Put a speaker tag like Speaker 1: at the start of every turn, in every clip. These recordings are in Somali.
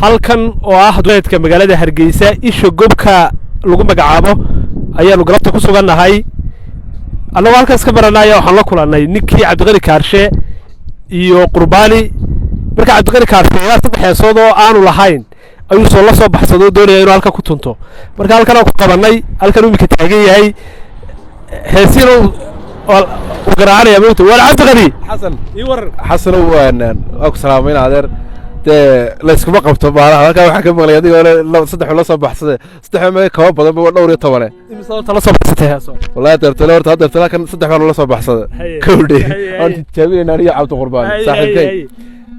Speaker 1: Halkan oo ah duleedka magaalada Hargeysa, isha gobka lagu magacaabo, ayaanu galabta ku sugannahay. Annagoo halkaas ka baranaya waxaan la kulannay ninkii Cabdiqani Kaarshe iyo Qurbaani. Marka Cabdiqani Kaarshe ilaa saddex heesood oo aanu lahayn ayuu soo la soo baxsado oo doonaya inuu halkan ku tunto. Marka halkan aan ku qabannay, halkan uu iminka taagan yahay, heesiina uu garaacanaya mogta. Waar Cabdiqani!
Speaker 2: Xasan.
Speaker 1: Ii waran.
Speaker 2: Xasanow, waa ku salaamayna adeer. Dee layskuma qabto baalaha. Halkaa waxaan ka maqlay adigoo le saddex la soo baxsade. Saddex ma kaba badan ba, dhowr iyo tobane.
Speaker 1: Imise horta la soo baxsatay heeso?
Speaker 2: Wallahi deertale horta hadeertale halkan saddex baan la soo baxsade. Kowdhe waan tijaabinayna aniyo Cabdi Qurbaan saaxiibkay.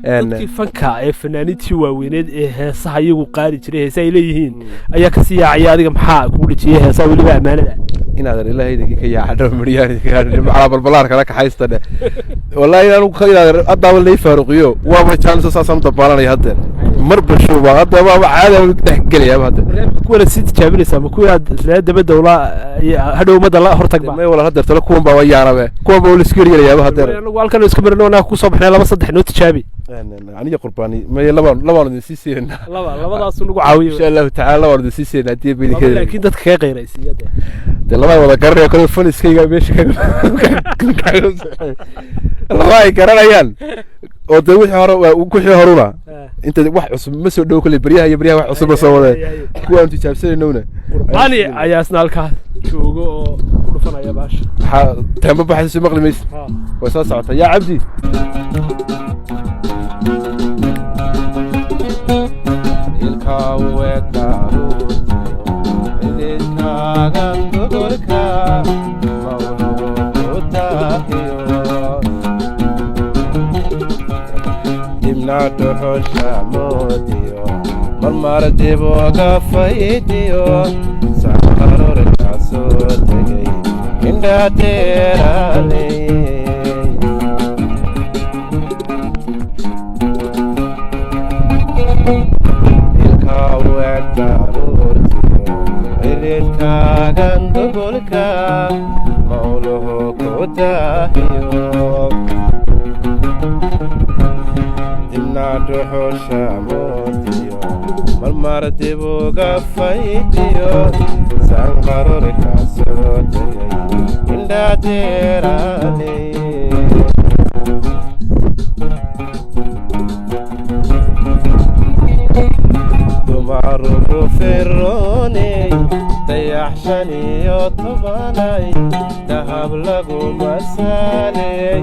Speaker 1: Dadkii fanka ee fanaaniintii waaweyneed ee heesaha iyagu qaadi jiray, heesa ay leeyihiin ayaa kasii yaacaya. Adiga maxaa kugu dhejiyey heesaha weliba ammaanada?
Speaker 2: Inaadan Ilaahay idinka ka yaacadho miryaan idinka macalaa balbalaar kala kaxaysta dhe. Wallahi anigu ka inaadan haddaaba lay faaruqiyo, waaba chance, saasaan u dabaalanaya haddeer. Marba show baa hadda waaba caadi dhex gelayaaba haddeer.
Speaker 1: Kuwana sii tijaabinaysaa ma kuwii aad isla dabadda ula hadhow ummadda la hortagba?
Speaker 2: May walaal, haddeer tale kuwan baa yaanabe, kuwan baa la isku yeryelayaaba haddeer.
Speaker 1: Anagu halkan isku marino, anaga kusoo baxnay, laba saddex noo tijaabi.
Speaker 2: Aniga Qurbaani may labaan idin sii siinayna.
Speaker 1: Laba labadaasu nagu caawiyo.
Speaker 2: Insha Allahu tacaala labaan idin sii siinayna haddii ba idinka.
Speaker 1: Laakiin dadka kaga qayraysiiya dee.
Speaker 2: Dee labaa wada garanaya kale, faniskayga meesha kaga laba ay garanayaan oo dee wixii hore wixii horuna inta wax cusub ma soo dhow kale, beryaha iyo beryaha wax cusub ma soo wadeen kuwaan tijaabsanaynowna.
Speaker 1: Qurbaani ayaa isna halkaa joogo oo ku dhufanaya baasha.
Speaker 2: Waxaa teemba baxaysa maqli maysa, way soo socotaa yaa Cabdi. Ilka wedaruudkaagan dogolka mawlugu taahiyo dibna dhuxusha moodiyo marmar dib uga faydiyo saxarurka soo tegay indhadeeraaley. Ilka wedaruurtiyo ciridkaagan dogolka mawluhu ku daahiyo dibna dhuxusha moodiyo marmar dib uga faydiyo sanqarurka soo tegay indhadeeraaley. Dumarugu firooney dayax 15-ay dahab lagu masaaley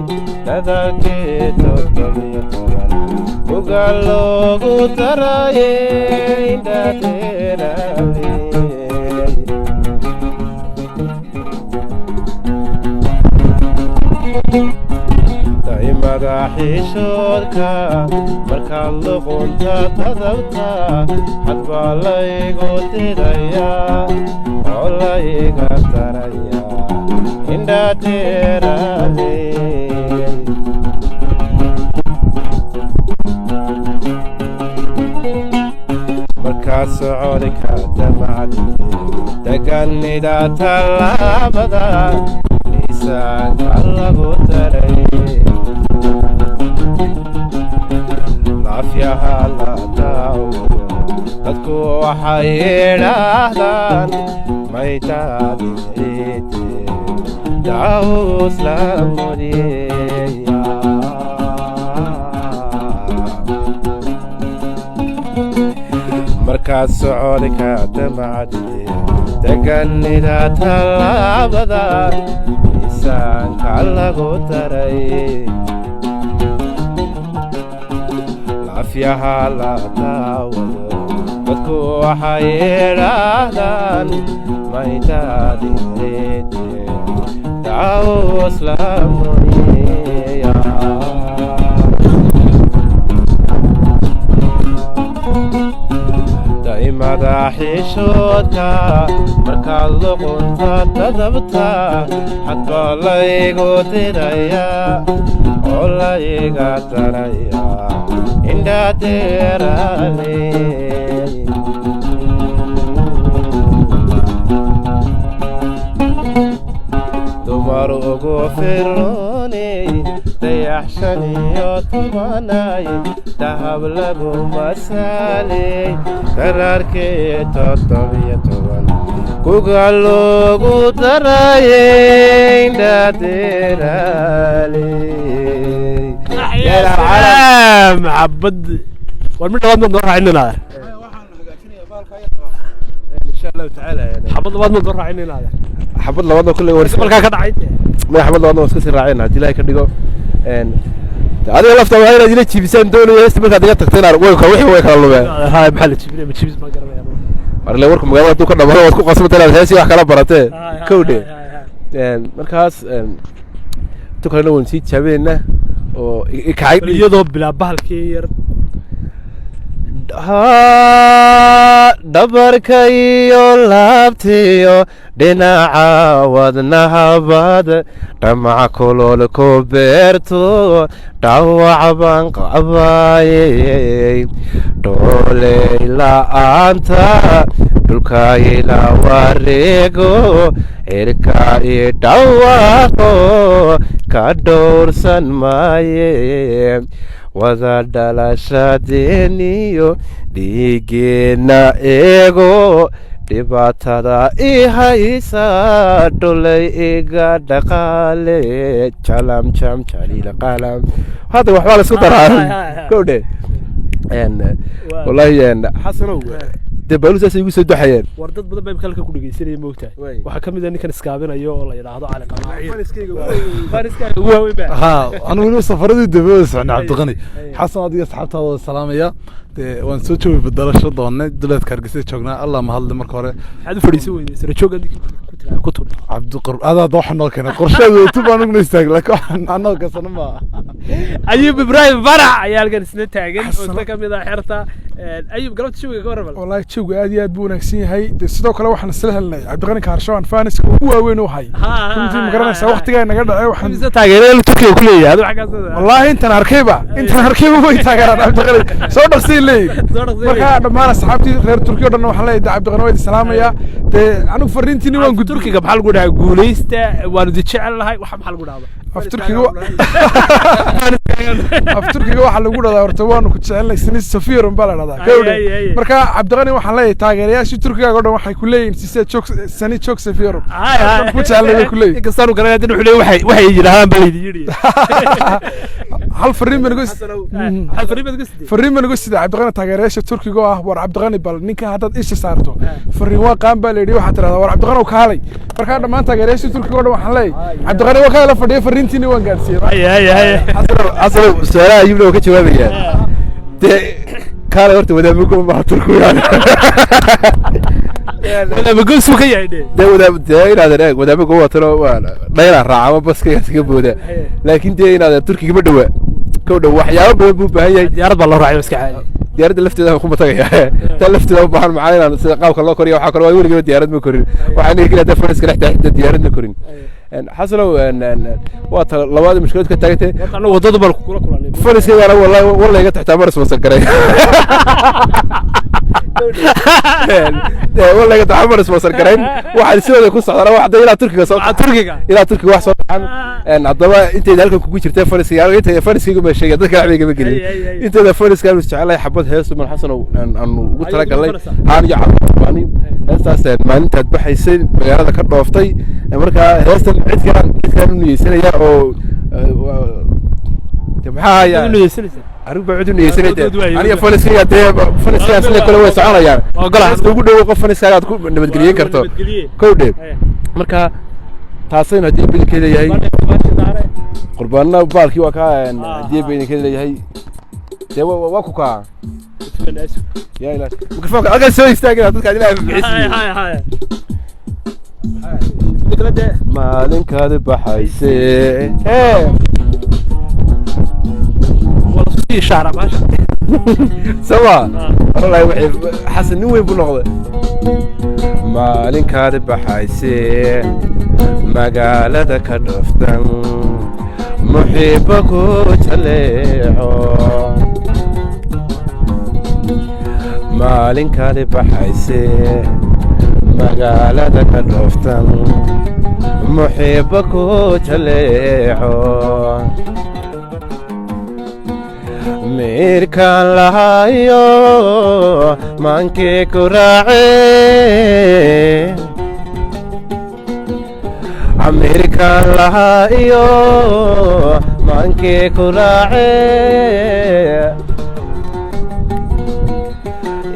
Speaker 2: dadaalkii 17 uga loogu darayey indhadeeraaley. Daimada xishoodka markaad luqunta dadabta xad baa laygu didayaa oo layga darayaa indhadeeraaley. Markaad socodka damacdi deganida tallaabada miisaanka lagu daray laafyaha la daawado dadku waxay yidhaahdaan maydaadin ciide daawus la mudiya. Markaad socodka damacdide deganida tallaabada miisaanka lagu daray laafyaha la daawado dadku waxay yidhaahdaan maydaadin ciide daawus la mudiya. Daimada xishoodka markaad luqunta dadabta xad baa laygu dirayaa oo layga darayaa indhadeeraaley. Dumar ugu firooney dayax
Speaker 3: 15 ay dahab lagu masaaley, daraarkee 17 kuga loogu darayay dhadeeraaley.
Speaker 1: Salaam, xabad war mid labaad ma noo raacinina?
Speaker 2: Insha Allahu tacaala.
Speaker 1: Xabad labaad ma noo raacinina?
Speaker 2: Xabad labaadna kulley war
Speaker 1: Markaa ka dhacay.
Speaker 2: Ma xabad labaadna waan iska sii raacayna haddii Ilaahay ka dhigo. Adiga lafta waa inaad ila jiibisaan doonaya heesta. Markaad iga tagtay inaad way wixii way kala lumeen.
Speaker 1: Hay, maxaa la jibinaya? Ma jibis ma garanaya.
Speaker 2: Marle warku magaalada hadduu ka dhamaado, waad ku qasbata inaad heesii wax kala baratee kowdhe. Markaas tu kalena waan sii jaabeynaa oo kacay.
Speaker 1: Iyadoo bilaa bahalkii yar.
Speaker 3: Haa, dhabarka iyo laabtiyo dhinaca wadnahabad dhamac kulol ku beerto, dhawac baan qabaayey, dhooley la'aanta dhulkayla wareego, cirka i dhawaaqo ka dhowrsan maaye, wada dhalashadeeniyo dhiigeenna eego, dhibaatada i haysa dholay iga dhaqaale, jalam jam jaliila qalam.
Speaker 2: Hadda waxbaa la isku daraa kowdhe. Wallahi Xasanow, dee baalu saasay igu soo duxayeen.
Speaker 1: War dad badan baa imika halkan ku dhegeysanaya, moogtahay? Waxaa ka mid ah ninkan iskaabinayo oo la yidhaahdo Cali Qamaaciir, faniskaaga ugu waaweyn baa.
Speaker 4: Haa, anigu weliba safaradii dambe wada socnay. Cabdiqani Xasan, adiga asxaabtaada wada salaamaya. Dee waan soo joogi bedelasho doonay, duleedka Hargeysa joognaa. Allah mahadle marka hore.
Speaker 1: Maxaad u fadhiisan weyday sara jooga ninkii ku tiraa ku tudhay?
Speaker 4: Cabdiqur adaa waxa noo keenay qorsheedu watu baan uguna istaagay, laakiin waxaan anoo kasano ma.
Speaker 1: Ayub Ibraahim Farax ayaa halkan isna taagan oo isna ka mid ah xerta. Ayub, galabta jawiga ka warran bal.
Speaker 5: Wallahi jawiga aad iyo aad buu wanaagsan yahay. De sidoo kale waxaan isla helnay Cabdiqani Kaarsho aan faniska ugu waaweyn u hay runtii, ma garanaysaa? Waqtigaa naga dhacay waxaan
Speaker 1: Mise taageerada Turkiga ku leeyahay aduu xaggaas?
Speaker 5: Wallaahi intaan arkayba way taageeraan Cabdiqani, soo dhaqsay leeyihin.
Speaker 1: Soo dhaqsay.
Speaker 5: Marka dhammaan asxaabtii reer Turkiya o dhan waxaan leeyahay de Cabdiqani waa idin salaamaya. Dee anigu fariintiini waan gudbiyey.
Speaker 1: Turkiga maxaa lagu dhahaa? Guuleysta, waanu di jecel nahay, waxa maxaa lagu dhahdaa?
Speaker 5: Af Turkiga waxaa lagu dhahdaa horta waanu ku jecelnay, seni seviyorum baa la dhahdaa.
Speaker 1: Ay,
Speaker 5: gawdhe.
Speaker 1: Ay, ay.
Speaker 5: Marka Cabdiqani waxaan leeyahay taageerayaashii Turkigaaga o dhan waxay ku leeyihin size çok, seni çok seviyorum, ku jecelnay bay ku leeyihin.
Speaker 1: Inkastaanu garanay haddana wuxuu leeyahay waxay yidhahdaan baa laydin yidhi.
Speaker 5: Hal fariin baan uga
Speaker 1: Hal fariin baad uga sidee?
Speaker 5: Fariin baan uga sida Cabdiqani taageerayaasha Turkiga oo ah: war Cabdiqani, bal ninka haddaad isha saarto, fariin waa qaan baa la yidhi, waxaad tidhahdaa war Cabdiqani oo kaalay. Marka dhammaan taageerayaasha Turkiga oo dhan waxaan leeyahay Cabdiqani waa kaala fadhiya, fariintiini waan gaadhsiiyey.
Speaker 1: Hay hay hay.
Speaker 2: Xasanow, su-aalaha Ayubna waa ka jawaabayaa. Dee kaalay horta wadaamago maha Turku.
Speaker 1: Wadaamagoosuu ka yahay dhe.
Speaker 2: Dee wadaam dee inaadan eeg, wadaamago watano waa dhaylaa raaca ama baskaygaas ka booda, laakiin dee inaadan Turkiga ma dhowa kow dhow, waxyaabo badan buu u baahan yahay.
Speaker 1: Diyaarad baa loo raacay, iska caadi.
Speaker 2: Diyaaradda lafteeda ku matagaya, taa lafteeda u baahan macaa inaan sida qaabka loo koriyo waxaa kale waa weligaba diyaarad ma korin. Waxaan dhihi karaa fariska dhex taagta diyaarad ma korin. Xasanow, waa ta labaad mushkilad ka taagantay.
Speaker 1: Horta annagu waddada baan kula kulannay.
Speaker 2: Fariskaygaana wallahi walla iga taxtaa mar iswasan garay, walla iga taxtaa mar iswasan garayn. Waxaan sidooda ku socdana wax ilaa Turkiga soo
Speaker 1: Turkiga.
Speaker 2: Ilaa Turkiga wax soo baxan. Haddaba intayda halkan kugu jirtay fariskayga, aniga intayda fariskayga ma sheegay, dadka waxba igama gelin. Intayda fariska aanu jecelahay xabad heesu man Xasanow aanu ugu talagalnay haan iyo cabdiqani heestaas maalintaad baxaysay magaalada ka dhooftay. Markaa heestan cid kalaan cid kalaan u niyeysanaya oo de maxaa hayaa? Anigu baa cid u niyeysanay dee, aniga fariskayga dee fariskayga sida kale way soconayaan. Heesta ugu dhow qof fariskaaga aad ku nabadgeliyen karto kow dhe. Marka taasaynu haddii bidinkeeda yahay qurbaanna baalkii waa kaa haddii bidinkeeda leeyahay dee waa ku kaa ya ilaah mikrofoonka halkan soo istaagina dadka ilaah bixisiiyo. Maalinkaad baxayse hee sama wallahi wixii Xasan nin weyn buu noqday. Maalinkaad baxayse magaalada ka dhoftan, muxiibo ku jaleeco, maalinkaad baxayse magaalada ka dhoftan, muxiibo ku jaleeco.
Speaker 3: Miirkaan lahayo maankii ku raacee, Ameerikaan lahaa iyo maankii ku raacee.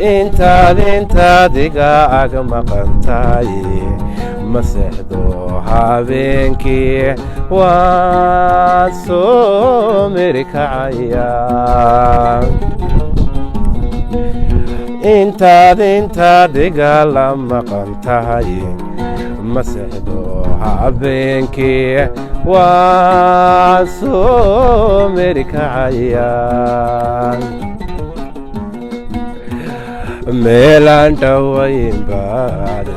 Speaker 3: Intaad iga ag maqan tahay ma seexdo habeenkii, waan soo mirkacaya. Intaad iga la maqan tahay ma seexdo habeenkii, waan soo mirkacaya. Meelaan dhowayn baad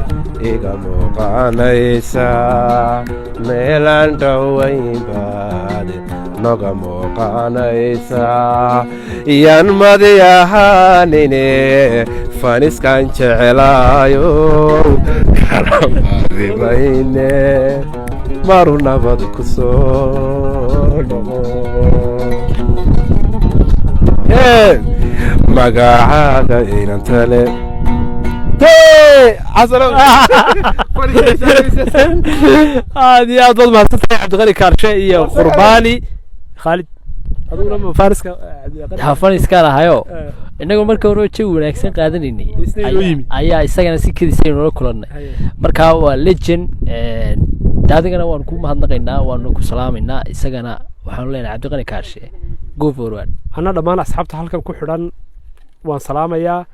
Speaker 3: iga muuqanaysaa, meelaan dhowayn baad noga muuqanaysaa. Yaan madi ahaanine faniskan jecelaayo, kalamaadimayne, maru nabad ku soo dhaqo. Magacaaga inantale.
Speaker 1: Aad iyo aad baad mahadsantahay, Cabdiqani Kaarshe iyo Qurbaani Khaalid. Adiguna ma fariska Cabdiqani?
Speaker 6: Ha, faniskaan ahayo. Innagoo marka hore jawi wanaagsan qaadanaynay
Speaker 1: Isna inoo yimi.
Speaker 6: Ayaa isagana si kedis aynula kulannay. Marka waa legend de. Adigana waanu ku mahadnaqaynaa, waanu ku salaamaynaa. Isagana waxaanu leenahay, Cabdiqani Kaarshe, go forward.
Speaker 1: Anna dhammaan asxaabta halkan ku xidhan waan salaamayaa.